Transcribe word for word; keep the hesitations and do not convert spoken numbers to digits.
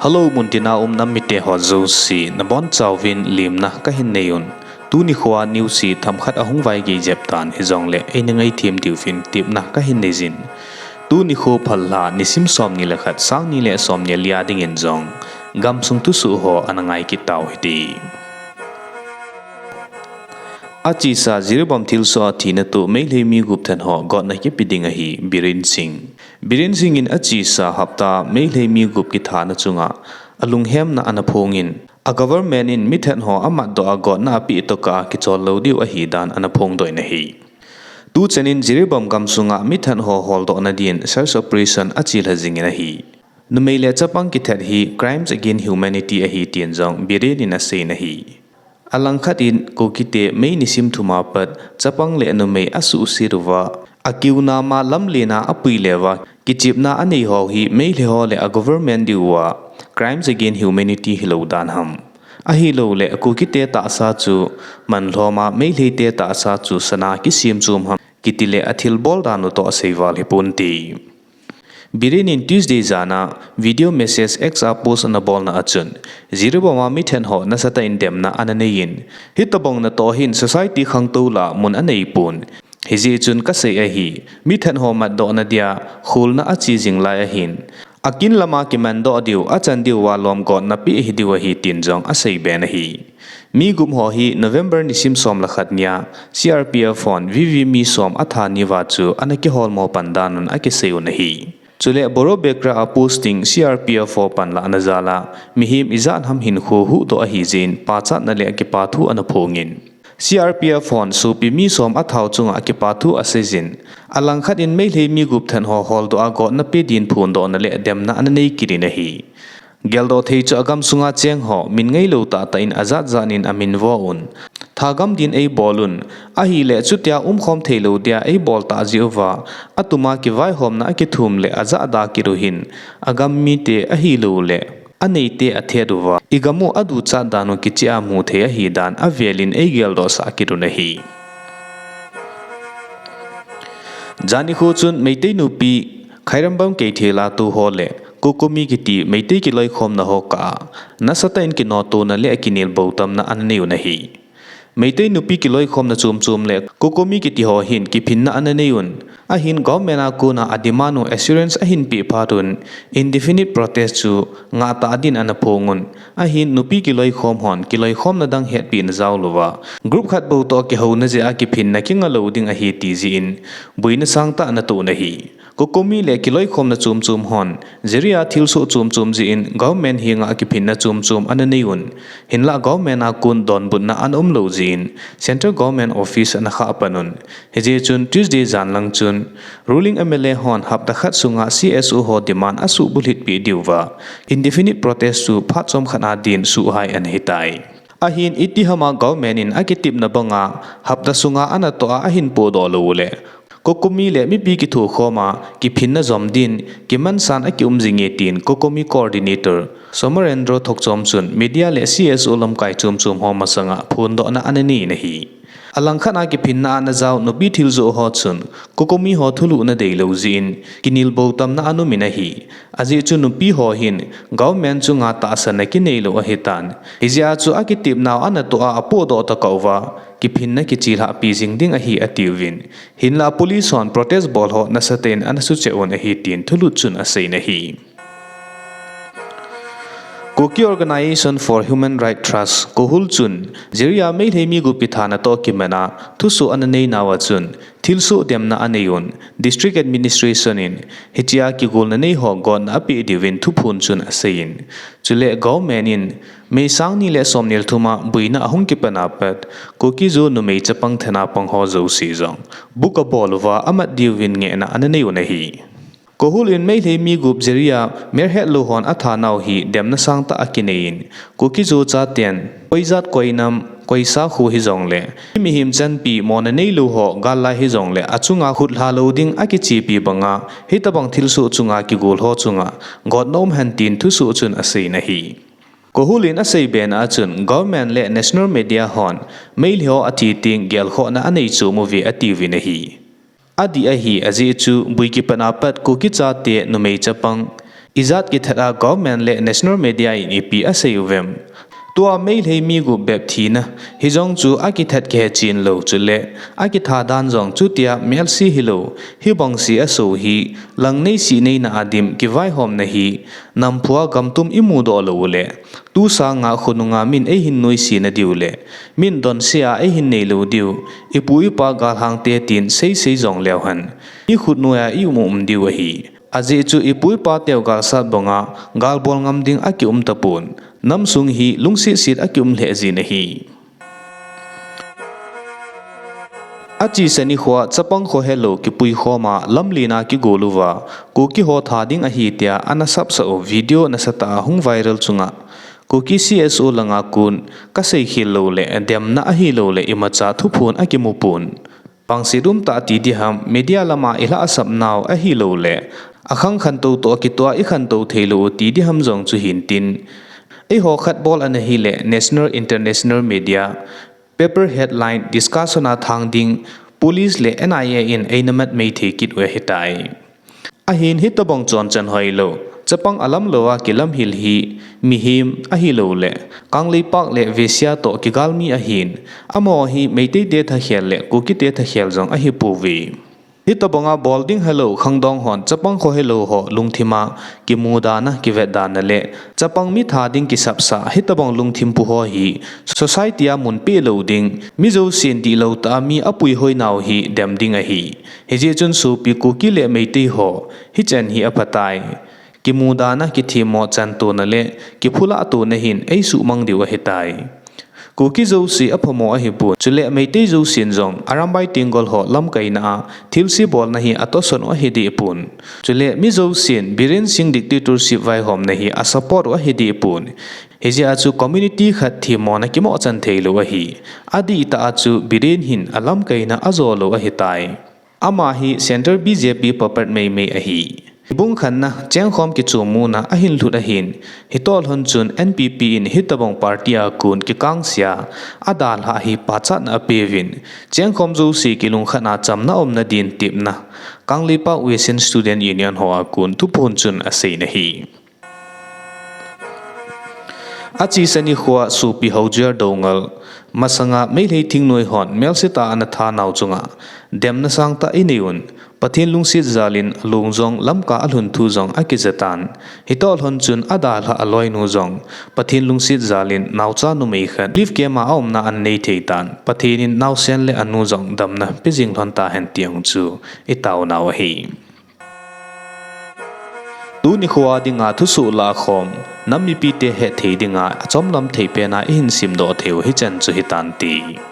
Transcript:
Hello, muntina um nam mite ho jouse, nabonchauvin lemna kahin nei un. Tuni khoa news hi themkhat ahung vaigei jep tan hijongle, eina ngaithem diuvin tepna kahin nei jin. Tuni kho phallha nisim somni le khat, sangni le somni le li a dingin jong gamsung thusoh ho ana ngai kit tau hite. Achesa Jiribam thilsoh a thina toh Meitei mi gup that ho gotna kipe ding ahi, Biren Singh. Biren Singh in achesa hapta Meitei mi gup kithana chunga alunghemna ana phongin, a government in mithat ho amatdoh a gotna apeh tokah a kichol lou diu ahidan ana phongdoh in ahi. Tuchan in Jiribam gamsunga mithat ho holdohna din search operation achelha jingin ahi. Numei le chapang kithat hi crimes against humanity ahi tin jong Biren in aseiyin ahi. Alangkhat in Kukite May nisim thum a pat chapang le numei asuhset uva, akiuna ma lamlen a apui le uva, kichepna anei ho hi Meitei ho le a government diuva crimes against humanity hilou dan ham, ahilouleh Kukite tahsa chu manlhom a Meiteite tahsa chu sana kisem chom ham kitile athilbol dan u toh aseival hiponte. Biren in Tuesday jana video message X a post ana bolna achun, Jiribam a mithat ho nasatah in demna ana neiyin, hitobang natoh hin society khangtou lah a mun aneipon. Hijeh chun kasei ahi, mithat ho matdohna dia kholna ache jing lai ahin, akin lama kimandoh diu, achan diuva lom gotna pe hidiu ahi tin jong aseiben ahi. Mi gup ho hi November nisim som le khat nia C R P F hon V V mi som atha ni uva chu ana kiholmo pan dan un akisei un ahi. Chule Borobekra a posting C R P F ho panlahna jal a mihem ijat ham hinkho huhdoh ahijeh in pachatna le kipathu ana phongin, C R P F hon sopi mi som athau chunga kipathu aseijin, alangkhat in Meitei mi gup that ho holdoh a gotna pe din phondohna le demna ana neikit in ahi. Geldoh thei chu agamsunga cheng ho min ngailou tahtah in ajatjat in aminvo un, thagam din eibolun, ahile chutia umkhom theilou dia eibol tah jeh uva, atuma kivaihomna akithum le ajahda kit u hin, agam mite ahilouleh aneite athet uva, igam u aduchat dan u kicheh a mu thei ahidan avelin eigeldohsah kit un ahi. Jani kho chun Meitei nupi Khairambam Keithel a tou ho le Kokomi kiti Meitei kiloikhomna ho kah a, nasatah in kinotona le kinelbou tamna ana nei un ahi. Meitei nupi kiloikhomna chomchom le Kokomi kiti ho hin kiphinna ana nei un, ahin government a kona ademand u assurance ahin peh phat un, indefinite protest chu ngahtah din ana phong un, ahin nupi kiloikhom hon kiloikhomna dang hetpehna jaolouva, group khat bou toh kihouna jeh a kiphinna kinga lou ding ahi ti jeh in, boina sangtah ana toh un ahi. Kokomi le kiloikhomna chomchom hon, Jiri a thilsoh chomchom jeh in government henga kiphinna chomchom ana nei un, hinlah government a kon donbutna ana umlou jeh in, central government office ana khah pan un. Hijeh chun Tuesday jan lang chun, ruling M L A hon hapta khat sunga C S O ho demand asuhbulhit peh diuva, indefinite protest chu phat chomkhat a din suhhai ana hitai. Ahin itihama government in akitepna banga hapta sunga anatoh a ahin podoh lou uleh, Kokomi le mipi kithokhom a kiphinna jom din kimansan akium jinge tin Kokomi coordinator Somarendro Thokchom chun media le C S O lamkai chomchom ho masanga phondohna ana nei in ahi. Alangkhat a kiphinna ana jao nupi thiljoh ho chun Kokomi ho thulhuhna deilou jeh in kinelbou tamna ana um in ahi. Ajeh chu nupi ho hin government chunga tahsanna kineilou ahitan. Hijeh a chu akitepnau anatoh a apodoh tokah uva, kiphinna kichelhahpi jing ding ahi atiuvin. Hinlah police hon protest bol ho nasatah in ana sucheh un ahi tin thulhut chun asei in ahi. Kuki Organisation for Human Rights Trust, KOHUR chun, Jiri a Meitei mi gup kithana toh kiman a thusoh ana neinauva chun, thilsoh demna anei un, District Administration in hichea kigolna nei ho gotna apeh diuvin thuphon chun aseiyin. Chule government in May sangni le somni le thum a boina ahung kipan a pat, Kuki-Zo numei chapang thana pang ho jouse jong book abol uva amat diuvin ngehna ana nei un ahi. KOHUR in Meitei mi gup Jiri a mer hetlou hon athanau hi demna sangtah akineiyin, Kuki-Zo chaten koi jat, koi nam, koi sakho hijongle, mihem chanpi mona neilou ho gal lai hijongle achunga khutlha lou ding akichepi banga hitobang thilsoh chunga kigol ho chunga gotna um hen tin thusoh chun asei in ahi. KOHUR in aseibe na a chun government le national media hon Meitei ho athi teng gelkhohna anei chom uve atiuvin ahi. Adih ahi, ajeh chu boi kipat a pat Kuki chate numei chapang Ijat kithat a government le national media in ipi asei uvem? Tua Meitei mi gup bep thina, hijong chu akithat kihe chen lou chule, akitha dan jong chutia melsi hilou, hibang se aso hi, lang nei si neina adim kivaihomna hi, namphua gamtum imudoh lou ule, tu sanga khonunga min eihin nuisena diu le, min donse a eihin neilou diu, ipu ipa galhangte tin seisei jong leuhen, ikhut noiya ium um diu ahi. Ajeh chu ipu ipa teu galsat banga, galbol ngam ding akium tapon. Namsung hi lungsetset akium lheh jin ahi. Achesa nikhoa chapang khohelou kipui khoma lamlen a kigol uva, Kuki ho tha ding ahi tia ana sapsah u video nasatah a hung viral chunga, Kuki C S O langa kon, kasei khel loule, demna ahiloule imacha thuphon akimupon. Vangset umtah ti diham, media lama ilhahsapnau ahiloule, akhang khantou toh kitoh a ikhantou theilou u ti diham jong chu hintin. Eiho khat bol ana hile national, international media, paper headline, discussion a thang ding, police le N I A in eina mat mei thei kit u ahitai. Ahin hitobang chonchan hoilou, chapang alamlou a kilamhil hi, mihem ahiloule, kangleipak le vesia toh kigalmi ahin, amaho hi Meiteite thakhel le Kukite thakhel jong ahipouve. Hitobanga bol ding helou khangdong hon chapang khohelou ho lungthima kimudana, kivetdana le chapang mi tha ding kisapsa hitobang lungthimpu ho hi society a mun pehlou ding, mi jousen dihlou tah a mi apuihoinau hi dem ding ahi. Hijeh chun sopi Kuki le Meitei ho, hichan hi aphatai. Kimudana, kithemmo chantona le kiphulatona hin eisuhmang diu ahitai. Kuki jouse aphamo ahipon, chule Meitei jousen jong Arambai Tenggol ho lamkaina a thilse bolna hi atohson u ahidehpon. Chule mi jousen Biren Singh dictatorship vaihomna hi asupport u ahidehpon. Hijeh a chu community khat themmona kimohchan theilou ahi. Adihtah a chu Biren hin alamkaina ajolou ahitai. Ama hi Centre B J P puppet meimei ahi. Hibung khanna, chengkhom kichomuna ahinlhut ahin, hitoh lhon chun N P P in hitobang party a kon kikangse a, adalhah hi pachatna apeuvin, chengkhom jouse kilungkhatna chamna umna din tepna, Kangleipak Western Student Union ho a kon thuphon chun aseina ahi. Achesa nikhoa sopi Haojuier Doungel, masanga Meitei thingnoi hon melsetah a ana thanau chunga, demna sangtah inei un, Pathen lungset jalin alung jong Lamka alhun thu jong akijatan. Hitoh lhon chun adalhah aloinu jong, Pathen lungset jalin naocha numei khat relief camp a aumna anei theitan, Pathen in naosen le anu jong damna pejing lhon tahen ti jong chu itaonau ahi. Tunikhoa dinga thusoh lahkhom, nam mipite hetthei dinga achomlam theipena ihin simdoh theiu hichan chu hitante.